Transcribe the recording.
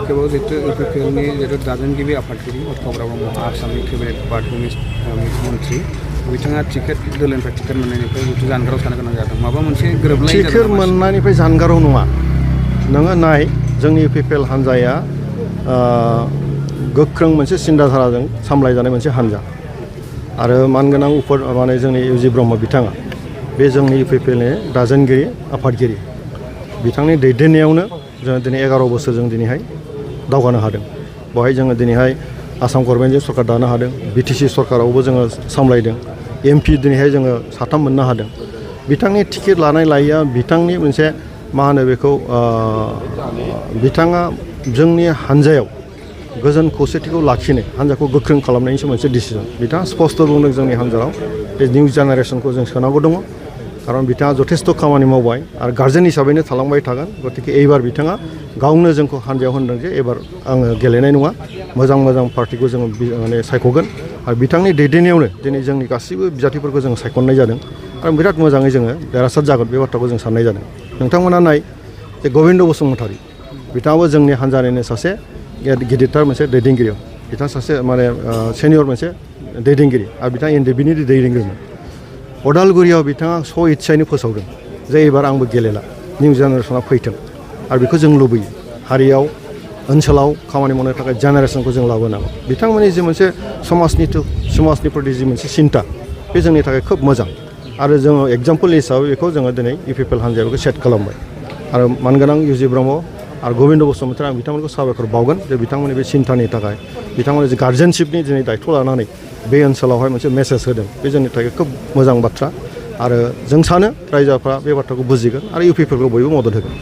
खेबाव जिहेतु इउपिपिएलनि जिहेतु दाजेनगिरि आफादगिरि उत्पल ब्रह्म आसामनि केबिनेट बाथौनि मन्थ्रि बिथाङा टिकेट दोलोनिफ्राय टिकेट मोननायनिफ्राय जिहेतु जानगाराव थानो गोनां जादों माबा मोनसे गोरोबलायनाय टिकेट मोननायनिफ्राय जानगाराव नङा नोङो नाय जोंनि इउपिपिएल हान्जाया गोख्रों मोनसे सिन्ताधाराजों सामलायजानाय मोनसे हान्जा आरो मानगोनां माने जोंनि इउजि ब्रह्म बिथाङा बे जोंनि इउपिपिएलनि दाजेनगिरि आफादगिरि बिथांनि दैदेननायावनो जोङो दिनै 11 बोसोर जों दिनैहाय दावगानो हादों बेवहाय जोङो दिनैहाय आसाम गभर्नमेन्टजों सरकार दानो हादों बिटिसि सरकारावबो जोङो सामलायदों एमपि दिनैहाय जोङो 3 मोननो हादों बिथांनि टिकेट लानाय लायैया बिथांनि मोनसे मा होनो बेखौ बिथाङा जोंनि हान्जायाव गोजोन खौसेथिखौ लाखिनो हान्जाखौ गोख्रों खालामनायनिसो मोनसे डिसिजन बिथाङा स्पष्ट बुंदों जोंनि हान्जायाव बे निउ जेनेरेसनखौ जों सोनांगौ दङ खारन बिथाङा जथेस्थ' खामानि मावबाय आरो गार्जेन हिसाबैनो थालांबाय थागोन गतिके एबार बिथाङा गावनो जोंखौ हान्जायाव होनदों जे एबार आङो गेलेनाय नङा मोजां पार्टिखौ जोङो माने सायख'गोन आरो बिथांनि दैदेननायावनो दिनै जोंनि गासैबो बिजाथिफोरखौ जोङो सायख'नाय जादों आरो बिराद मोजाङै जोङो देरहासार जागोन बे बाथ्राखौ जों साननाय जादों नोंथांमोना नाय जे गबिन्द बसुमतारी बिथाङाबो जोंनि हान्जानिनो सासे गिदिरथार मोनसे दैदेनगिरि बिथाङा सासे माने सेनियर मोनसे दैदेनगिरि आरो बिथाङा एनडिएफबिनि दैदेनगिरिमोन अदालगुरियाव बिथाङा इच्छायैनो फोसावदों जे एबार आंबो गेलेला निउ जेनेरेसना फैथों आरो बेखौ जों लुबैयो हारियाव ओनसोलाव खामानि मावनो थाखाय जेनेरेसनखौ जों लाबोनांगौ बिथांमोननि जे मोनसे समाजनि प्रति जि मोनसे सिन्ता बे जोंनि थाखाय खोब मोजां आरो जोङो एग्जाम्पल हिसाबै बेखौ जोङो दिनै इउपिपिएल हान्जाया बेखौ सेट खालामबाय आरो मानगोनां इउजि ब्रह्म आरो गबिन्द बसुमतारी आं बिथांमोनखौ साबायखर बावगोन जे बिथांमोननि बे सिन्तानि थाखाय बिथांमोननि जे गार्जेनशिपनि दिनै दायथ' लानानै बे ओनसोलावहाय मोनसे मेसेज होदों बे जोंनि थाखाय खोब मोजां बाथ्रा आरो जों सानो रायजोफ्रा बे बाथ्राखौ बुजिगोन आरो इउपिपिएलखौ बयबो मदद होगोन